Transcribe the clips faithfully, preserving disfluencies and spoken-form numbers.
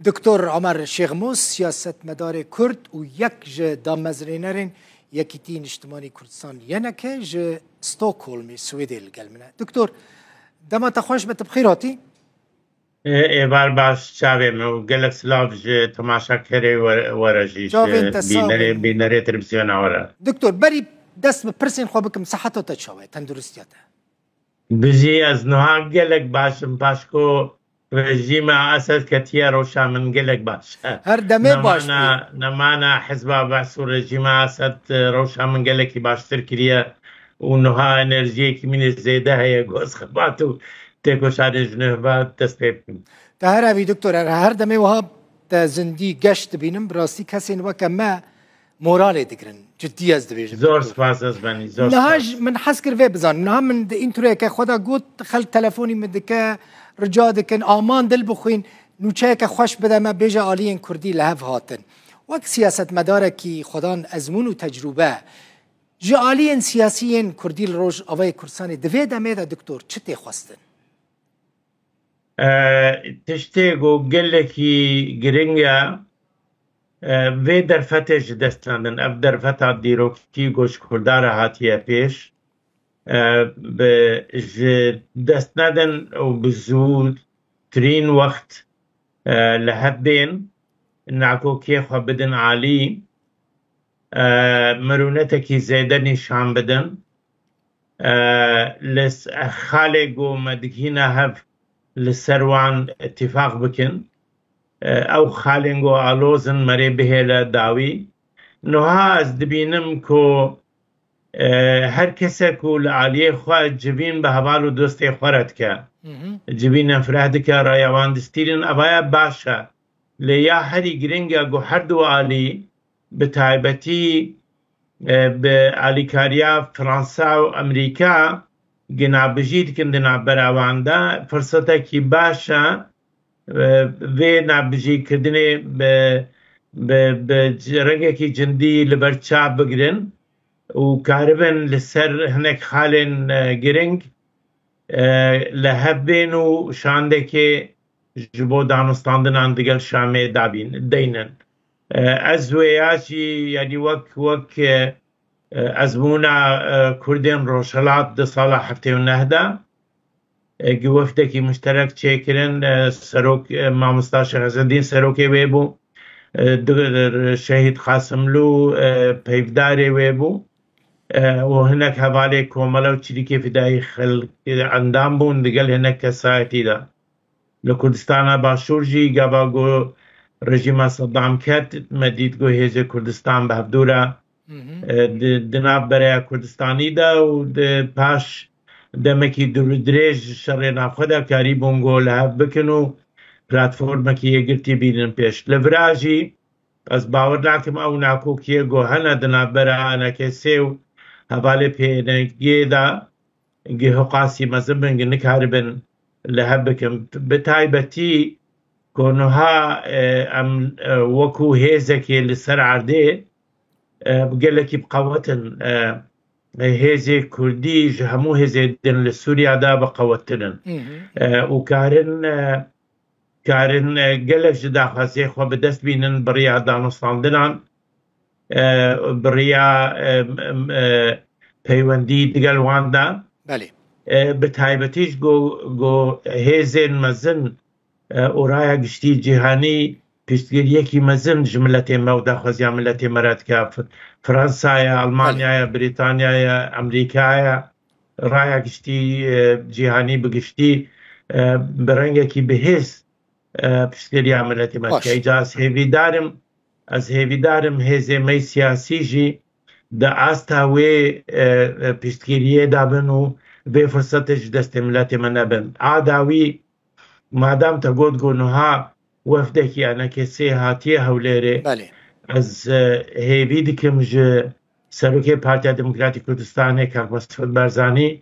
Doktor Omer Şêxmûs, siyasetmedarê Kurd û yek ji damezrênerên Yekîtî Niştimanî Kurdistan Y N K ji Stockholmê, Swêdê li gel min e. Doktor, dema te xweş be, tu bi xêr hatî. Ê, êvar baş çavê min û gelek silav ji temaşakerê we-, we re jî, ji Çavên te sax bînerê, bin. Bînerê televîzyona we re. Doktor, berî dest bi pirsên xwe bikim, siheta te çawa ye, tenduristiya te? Bijî, ez niha gelek baş im, paşko rejîma Esed ketiye rewşa min gelek baş e. Her demê baş bî. Nemana, nemana hizba Be's û rejîma Esed, e, rewşa min gelekî baştir kiriye û niha enerjiyekî min ê zêde heye ku ez xebat û têkoşanên ji nû ve dest pê bikim. Te her evî doktor, her, her demê wiha te zindî geş dibînim, bi rastî kesên weke me moralê digirin. Cidî ez dibêjim. Zor spas, ez benî, zor spas. Niha ji, min hez kir vê bizanim. Niha min di întroyeke xwe de got, xelk telefonî min dike, rica dikin, aman dil bixwîn, nûçeyeke xweş bide me, bêje aliyên kurdî li hev hatin. Wek siyasetmedarekî xwedan ezmûn û tecrûbe, ji aliyên siyasî yên kurdî li Rojavayê Kurdistanê di vê demê de, doktor, çi tê xwestin? E, tiştê ku gelekî giring e, e, vê derfetê ji dest nadin. Ev derfeta dîrokî ku ji Kurda re hatiye pêş, e, bi, ji dest nedin û bi zûtirîn wext, e, li hev bên, nakokiyê xwe bidin alî, e, mirûnetekî zêde nîşan bidin, e, li s-, xalê ku me digihîne hev li ser wan îtîfaq bikin. E, ew xalên ku aloz in merê bihêle dawî. Niha ez dibînim ku, e, her kesek ku li aliyê xwe civîn bi heval û dostê xwe re dike, Hı hı. civînên fireh dike, raya wan distîrin, evaya baş e. Lê ya herî giring e ku her du alî, bi taybetî, e, bi alîkariya Fransa û Amerîka, ginabijî dikin di navbera wan de, firsetekî baş e, e, vê nabijîkirdinê bi, bi, bi c-, rengekî cindî li ber çav bigirin û karibin li ser hinek xalên, e, giring, e, li hev bên û şandekê ji bo danûstandinan digel Şamê dabîn, deynin. E, ez wêya jî, yanî wek, wek, e, e, ezmûna, e, Kurdên Rojhilat di sala heftê û neh de, e, gi wefdekî muşterek çêkirin, e, serok, e, mamosta Şêx Ezedîn serokê wê bû, e, di-, Şehîd Qasimlû, e, peyvdarê wê bû, e, û hinek hevalê Komele û Çîrîkê Fidayî xelk, e, endam bûn, digel hinek kesayetî de. Li Kurdistana Başûr jî gava ku rejîma Seddam ket, me dît ku hêzê Kurdistan bi hevdû re, Hı hı. e, di, di nav bereya Kurdistanî de û di paş demekî dûr û dirêj ji şerê navxwe de karîbûn ku li hev bikin û platformekî yekgirtî bînin pêş. Li vira jî ez bawer nakim ew nakokiyê ku hene di navbera E N K S ê û hevalê P N G de gi hiqasî mezin bin, gi nikaribin li hev bikin. Bi taybetî ku niha, e, em, e, wekû hêzekê li ser erdê, e, gelekî bi qewet in. E, hêzê kurdî ji hemû hêzê din li Sûriya de bi qewettir in. Hı hı. E, û karin, e, karin, e, gelek ji daxwaziyê xwe bi dest bînin bi riya danûstandinan, e, bi riya, e, em, e, peywendî digel wan de. Belê. E, bi taybetî ji go, go hêzên mezin, e, û raya giştî cîhanî piştgiriyekî mezin ji miletê me û daxwaziya miletê me re dike. F-, Fransa ye, Almanya ye, Brîtanya ye, Amerîka ye. Raya giştî, e, cîhanî bi giştî, e, bi rengekî bihêz, e, piştgiriya miletê me dike. Îca ez hêvîdar im, ez hêvîdar im hêzê me siyasî jî di asta wê, e, e, piştgiriyê de bin û vê firsetê ji destê miletê me nebin. A dawî, madam te got ku niha wefdekî E N K S ê hatiye Hewlêrê, Belê. ez, e, hêvî dikim ji Serokê Partiya Demokratîk Kurdistanê Kak Mesûd Barzanî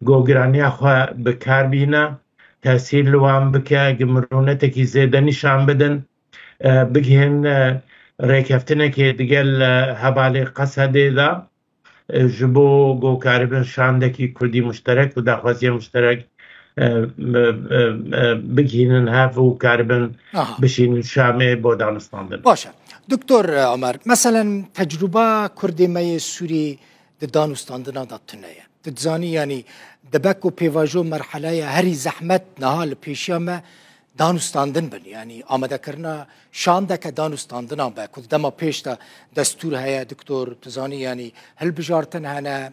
ku giraniya xwe bi kar bîne, tesîr li wan bike, gi mirûnetekî zêde nîşan bidin, e, bigihên, e, rêkeftinekê digel, e, hevalê Qesedê de, e, ji bo ku karibin şandekî kurdî muşterek û daxwaziya muşterek, e, e, e, e, bigihînin hev û karibin Aha. bişînin Şamê bo danûstandin. Baş e. Doktor Omer, meselen tecrûba Kurdê me yê Sûrî di danûstandina de tune ye. Tu dizanî, yanî dibe ku pêvajo merheleya herî zehmet niha li pêşiya me danûstandin bin. Yanî amadekirina şandeke danûstandinan be ku di dema pêş de destûr heye, doktor, tu zanî, yanî hilbijartin hene,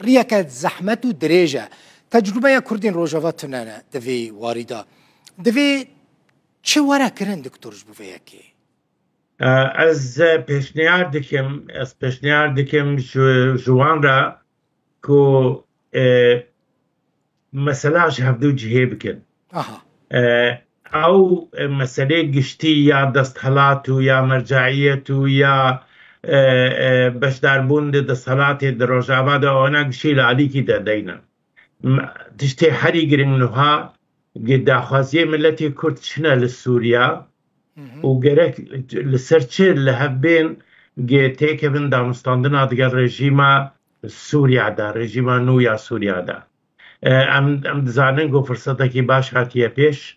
riyeke zehmet û dirêj e. Tecrûbeya Kurdên Rojava tune ne di vê warî de. Divê çi were kirin, doktor, ji bo vê yekê? E, ez pêşniyar dikim, ez pêşniyar dikim ji, ji wan re ku, e, mesela ji hevdu cihê bikin. Aha. E, ew, e, meselê giştî ya desthilat û ya merceiyet û ya, e, e, beşdarbûn di desthilatê di Rojava de, ona giştî li alîkî de deynin. M-, tiştê herî giring niha gi daxwaziyê miletê Kurd çine li Sûriya Hı hı. û gerek li ser çi li hev bên gi têkevin danûstandina digel rejîma Sûriya de, rejîma nû ya Sûriya de. E, em, em dizanin ku firsetekî baş hatiye pêş,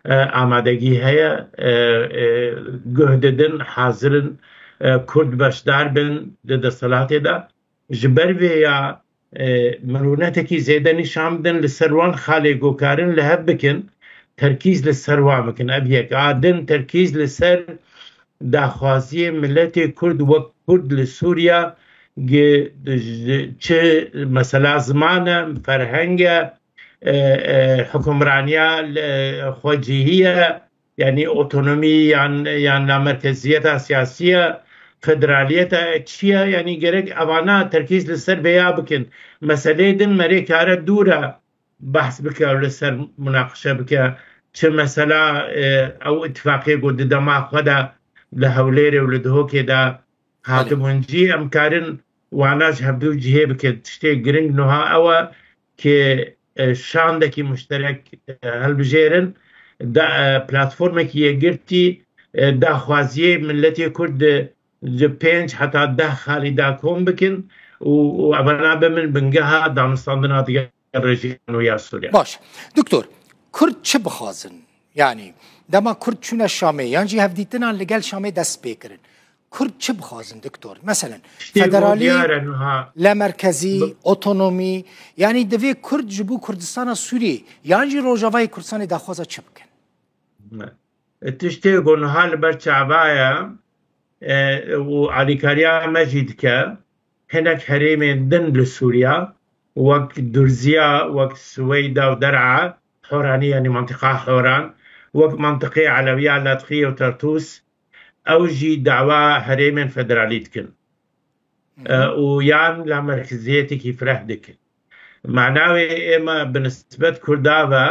e, amadegî heye, e, e, guh didin, hazir in, e, Kurd beşdar bin di desthilatê de. Ji ber vê ya, e, mirûnetekî zêde nîşan bidin, li ser wan xalê ku karin li hev bikin, terkîz li ser wan bikin. Ev yek. A din, terkîz li ser daxwaziyê miletê Kurd wek Kurd li Sûriya, gi-, ji-, çi mesela ziman e, ferheng e, e, e, hukimraniya, e, xwecihî ye, yanî otonomî yan, yan lamerkeziyeta siyasî ye, federaliyeta çi ye, yanî gerek evana terkîz li ser vêya bikin. Meseleyê din merê kare dûr e behs bike û li ser munaqişe bike. Çi mesela, e, ew îtifaqê ku di dema xwe de li Hewlêrê û li Duhokê de Belê. hatibûn cî, em karin wana ji hevdu cihê bikin. Tiştê giring nuha ew e, ki, e, şandekî muşterek, e, hilbijêrin, da, e, platformekî yekgirtî, e, daxwaziyê miletê Kurd di, ji pênc heta deh xalî da kom bikin û, û evana bimin bingeha danûstandina digel rejîma nû ya Sûriye. Baş. Doktor, Kurd çi bixwazin? Yanî, dema Kurd çûne Şamê, yan jî hevdîtinan li gel Şamê dest pê kirin. Kurd çi bixwazin, doktor? Meselen, Tiştê ku federalî, diyar e niha lamerkezî, bi- otonomî, yanî divê Kurd ji bo Kurdistana Sûriyê yan jî Rojavayê Kurdistanê daxwaza çi bikin? Ne. E, tiştê ku niha li ber çava ye, e, û alîkariya me jî dike, hinek herêmên din li Sûriya, wek Durziya, wek Siweyda û Der'a, Horanî, yanî mantiqa Horan, wek mantiqê Elewiya Ledqiyê û Tertûs, ew jî dawa herêmên federalî dikin. Hı hı. E, û yan lamerkeziyetekî fireh dikin. Mana wê ême bi nisbet Kurda ve,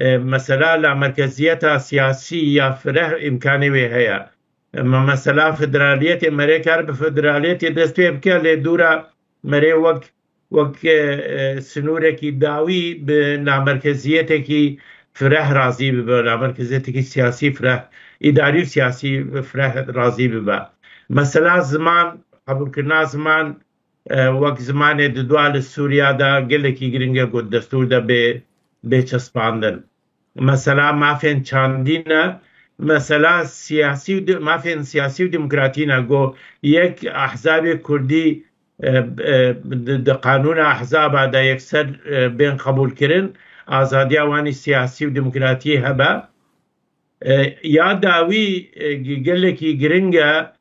e, mesela lamerkeziyeta siyasî ya fireh îmkanê wê heye. E, me-, mesela federaliyetê, merê kar bi federaliyetê dest pê bike, lê dûra merê wek wek, e, e, sinûrekî dawî bi lamerkeziyetekî fireh razî bibe, lamerkeziyetekî siyasî fireh, îdarî û siyasî fireh razî bibe. Mesela ziman, qebûlkirina ziman, e, wek zimanê didua li Sûriya de gelekî giring e ku destûr de bê, bê çespandin. Mesela mafên çandî ne, mesela siyasî û de-, mafên siyasî û demokratî ne, ku yek ehzabê kurdî, e, e, di, di qanûna ehzaba de yekser, e, bên qebûlkirin, azadiya wanî siyasî û demokratî hebe. E, ya dawî, e, ge-, gelekî giring e,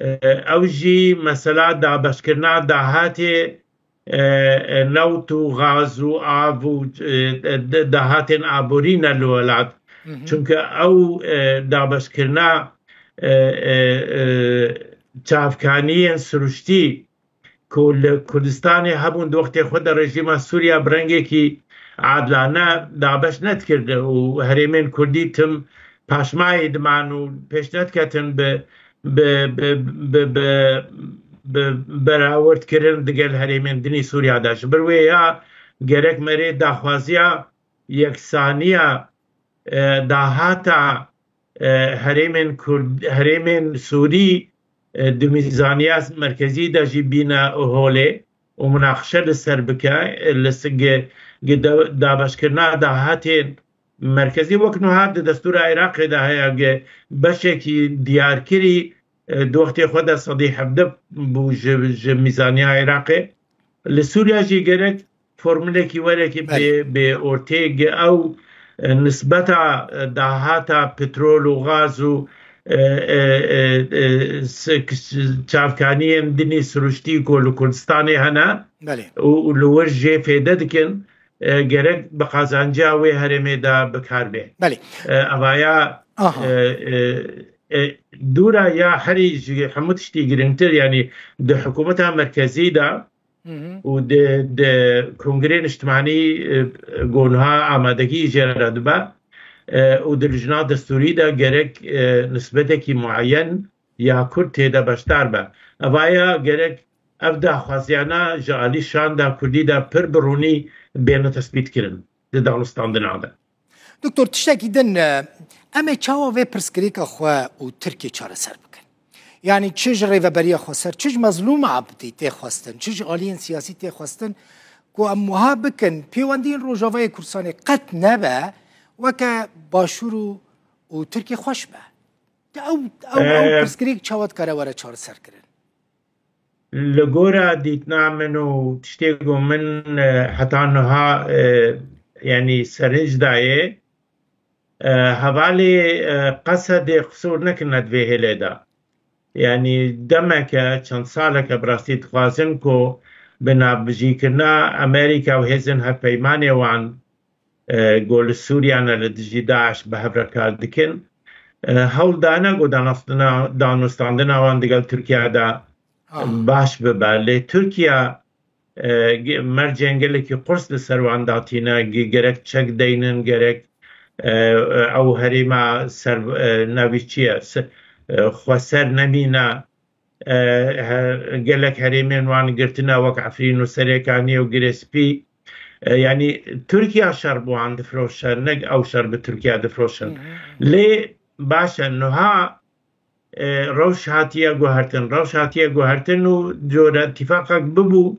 e, ew jî mesela dabeşkirina dahatê, e, e, newt û gaz û av û, e, e, de-, dahatên aborî ne li welat. Hı hı. Çunke ew, e, dabeşkirina, e, e, e, çavkaniyên siruştî ku li Kurdistanê hebûn di wextê xwe de rejîma Sûriya bi rengekî adilane dabeş nedikir û herêmên kurdî tim paşmayê diman û pêş nediketin bi, bi, bi, bi, bi, bi berawerdkirin digel herêmên dinî Sûriya de. Ji ber wê ya gerek merê daxwaziya yeksaniya, e, dahata, e, herêmên Kurd, herêmên Sûrî, e, di mîzaniya merkezî de jî bîne holê û munaqişe li ser bike, e, li s-, gi-, gi de-, dabeşkirina dahatên merkezî wek nuha di destûra Iraqê de heye, gi beşekî diyarkirî, e, di wextê xwe de sedî hevdeh bû ji, ji mîzaniya Iraqê. Li Sûriya jî gerek formulekî werekî Belê. bê, bê ortê gi ew, e, nisbeta, e, dahata petrol û gaz û, e, e, e, e, s-, k-, çavkaniyên dinî siruştî ku li Kurdistanê hene Belê. û, û li wir jê fêde dikin, e, gerek bi qazanciya wê herêmê de bi kar bê. Belê. E, evaya, Aha. e, e, e, dûra ya herî ji hemû tiştî girîngtir, yanî di hikûmeta merkezî de Hı hı. û di, di kongrê niştimanî, e, ku niha amadegî jê re dibe, e, û di lijna destûrî de gerek, e, nisbetekî muayen ya Kurd tê de beşdar be. Evaya gerek ev daxwaziyana ji alî şanda Kurdî de pir bi rûnî bêne tespîtkirin di danûstandina de. Doktor, tiştekî din, e, em ê çawa vê pirsgirêka xwe û Tirkiyê çareser bikin? Yanî çi ji rêveberiya xweser, çi ji Mezlûm Abdî tê xwestin, çi ji aliyên siyasî tê xwestin ku em wiha bikin, pêwendiyên Rojavayê Kurdistanê qet nebe weke Başûr û, û Tirkiyê xweş be. Ew, ew, ew Ee, pirsgirêk çawa dikare were çareserkirin? Li gora dîtina min û tiştê ku min, e, heta niha, e, yanî serinc dayê, e, hevalê, e, Qesedê qisûr nekirine di vê hêlê de. Yanî demeke, çend saleke bi rastî dixwazin ku bi navbijîkirina Amerîka û hêzên hevpeymanê wan, e, ku li Sûriya ne, li dijî DAIŞ bi hev re kar dikin, e, hewl dane ku danastina-, danûstandina wan digel Tirkiye de Aha. baş bibe. Lê Tirkiye, e, ge-, mercên gelekî qurs li ser wan datîne, ge-, gerek çek deynin, gerek, e, e, ew herêma ser, e, navî çi ye, se-, e, xweser nemîne, e, he-, gelek herêmên wan girtine wek Efrîn û Serêkaniyê û Girê Spî. E, yanî Tirkiye şer bi wan difiroşe, ne ew şer bi Tirkiye difiroşin. Hı hı. Lê baş e, niha, e, rewş hatiye guhertin. Rewş hatiye guhertin û cure tîfaqek bibû,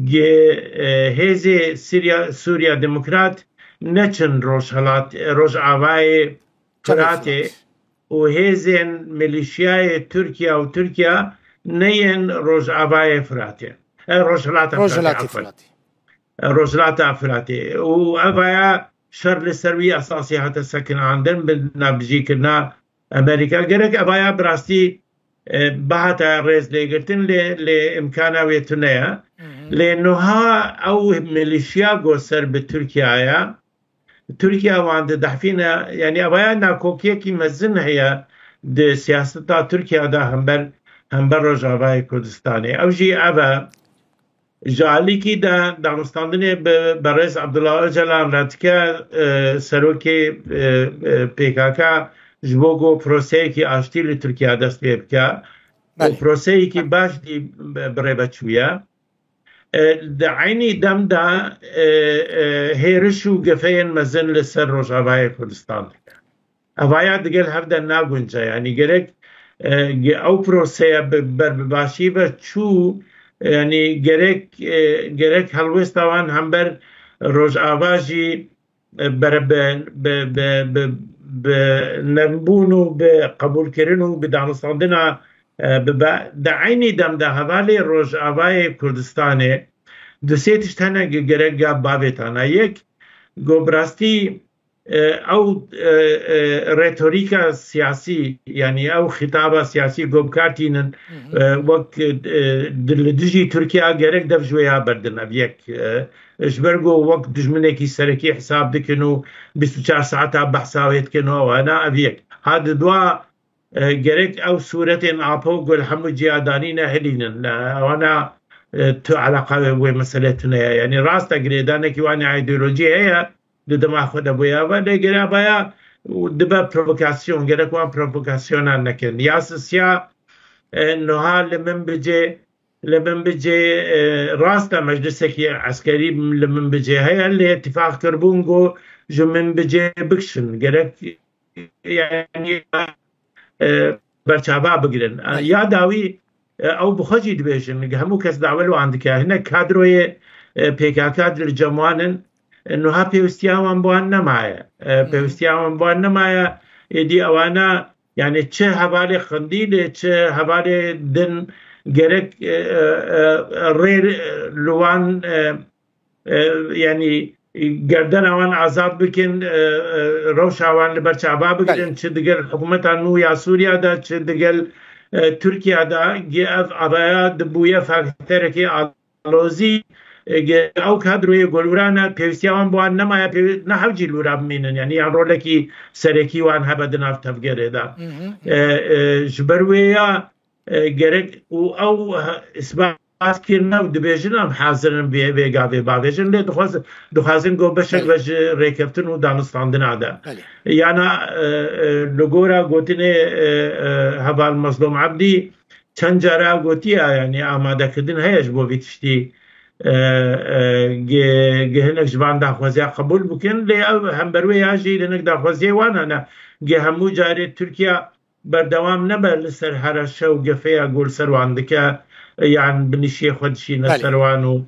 ge-, e, hêzê Siriya, Sûriya Demokrat neçin Rojhelat-, Rojavayê Çavê Firatê Firat. û hêzên milîşiyayê Tirkiye û Tirkiye neyên Rojavayê Firatê. E, Rojhilata Firatê, Rojhilatê afwan. Firatê. E, Rojhilata Firatê. Û evaya şer li ser wî esasî hate sekinandin bi navbijîkirina Amerîka. Gerek evaya bi rastî, e, bihata rêz lêgirtin, lê, lê imkana wê tune ye. Hı hı. Lê niha ew milîşiya ku ser bi Tirkiye ye, Tirkiye wan didehfîne, yanî evaya nakokiyekî mezin heye di siyaseta Tirkiye de hember, hember Rojavayê Kurdistanê. Ew jî ev e, ji alîkî de danûstandinê bi berêz Abdullah Ocalan re dike, e, serokê, e, e, P K K, ji bo ku proseyekî aştî li Tirkiye dest pê bike. Û Belê. proseyekî baş dî bi, bi rê ve çûye. E, di eynî dem de, e, e, hêriş û gefeyên mezin li ser Rojavayê Kurdistan dike. Evaya digel hev de nagunce. Yanî gerek, e, ge-, ew proseye bi, ber bi başî ve çû, yanî gerek, e, gerek helwêsta wan hember Rojava jî, e, bere bi, bi, bi, bi, bi nermbûn û bi qebûlkirin û bi danûstandina, e, bibe. Di eynî dem de hevalê Rojavayê Kurdistanê du sê tişt hene ge-, gerek ga bavêtana. Yek, go bi rastî, e, ew, e, e, retorîka siyasî, yanî ew xîtaba siyasî go bi kar tînin, Hı hı. e, wek, e, di, li dijî Tirkiye gerek dev ji wê ya berdin. Ev yek, e, ji ber ku wek dijminekî serekî hesab dikin û bîst û çar saeta behsa wê dikin û ewana, ev yek. Ha di dua, e, gerek ew sûretên apo ku li hemû ciya danîne hilînin. E, ewana, e, tu eleqa wê, wê mesele tune ye. Yanî rast e girêdanekî wan ê îdeolojî heye, di dema xwe de bûye ve, lê gerek vaya dibe provokasyon, gerek wan provokasyonan nekin. Ya sisiya, e, niha li min bicê, li min bicê, e, rast e meclisekî eskerî li min bicê heye, lê îtîfaq kiribûn ku ji min bicê bikişin. Gerek, yanî, e, berçava bigirin. E, ya dawî, e, ew bi xwe jî dibêjin, hemû kes dawe li wan dike. Hinek kadroyê, e, P K K di li cem wan in, E, nuha pêwistiya wan bi wan nemaye. E, pêwistiya wan bi wan nemaye. Êdî ewana, yani çi hevalê Qindîlê, çi hevalê din gerek, e, e, e, rê, e, li wan, e, e, yani gerdena wan azad bikin, e, e, rewşa wan li ber çava bigirin, çi digel hikûmeta nû ya Sûriya de, çi digel, e, Tirkiya de, ge ev araya dibûye fakterekê alozî, e, ge ew kadroyê golwirane pêwistiya wan bi wan nemaye, pêwî-, ne hewcî li wira bimînin, yani yan rolekî serekî wan hebe di nav tevgerê de. E, e, ji ber wê ya, e, gerek û ew, e, îsbat kirine û dibêjin em hazir in vê, vê gavê bavêjin, lê dixwaz-, dixwazin ku beşek Belê. be ji rêkeftin û danûstandina de. Belê. Yana, e, e, li gora gotinê, e, e, heval Mezlûm Ebdî çend cara gotiye, yani amadekirdin heye ji bo vî tiştî, e, e, ge, ge hinek ji van daxwaziya qebûl bikin, lê ew hember wê ya jî hinek daxwaziyê wan hene, ge hemû carê Tirkiye berdewam nebe li ser hereşe û gefeya ku li ser wan dike, yan binişiyê xwe dişîne Belê. ser wan û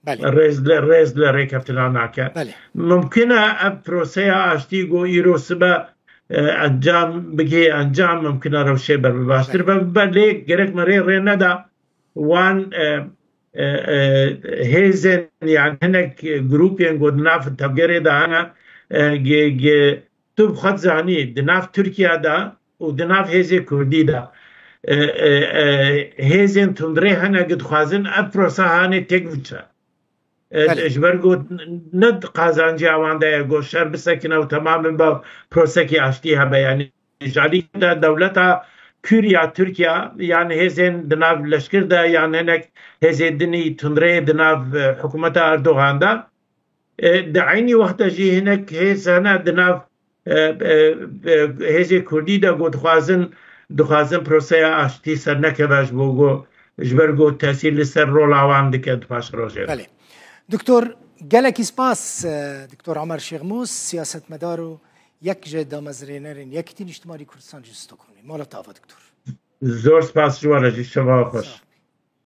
Belê. rêz li, rêz li rêkeftina nake. Belê. Mimkun e ev proseya aştî ku îro sibe, e, encam bigihê encam, mimkun e rewşê ber bi baştir Belê. be bibe, lê gerek me rê rê neda wan, e, e, e, hêzên, yan hinek grûpên ku di nav tevgerê de hene, e, ge, ge, tu bi xwe dizanî, di nav Tirkiye de û di nav hêzê Kurdî de, e, e, e, hêzên tundrê hene ku dixwazin ev prosa hanê têk biçe. E, Belê. ji ber ku ne di qazanciya wan de ye ku şer bisekine û temam bin be prosekî aştî hebe. Yani ji alî de dewleta Kür ya Tirkiye, yan hêzên di nav leşkir de, yan hinek hêzê dinî tundrê di nav, e, hikûmeta Erdogan de, E, di eynî wexta jî hinek hêz hene di nav, e, e, e, hêzê Kurdî de ku dixwazin, dixwazin proseya aştî sernekeve ji bo ku, ji ber ku tesîr li ser rola wan dike di paş rojê. Belê. Doktor, gelekî spas, e, Doktor Omer Şêxmûs, siyasetmedar û yek ji damezrênerên Yekîtî Niştimanî Kurdistan ji Stockholmê. Mala te ava, Doktor. Zor spas ji we re jî, şeva xweş. Sağ ol.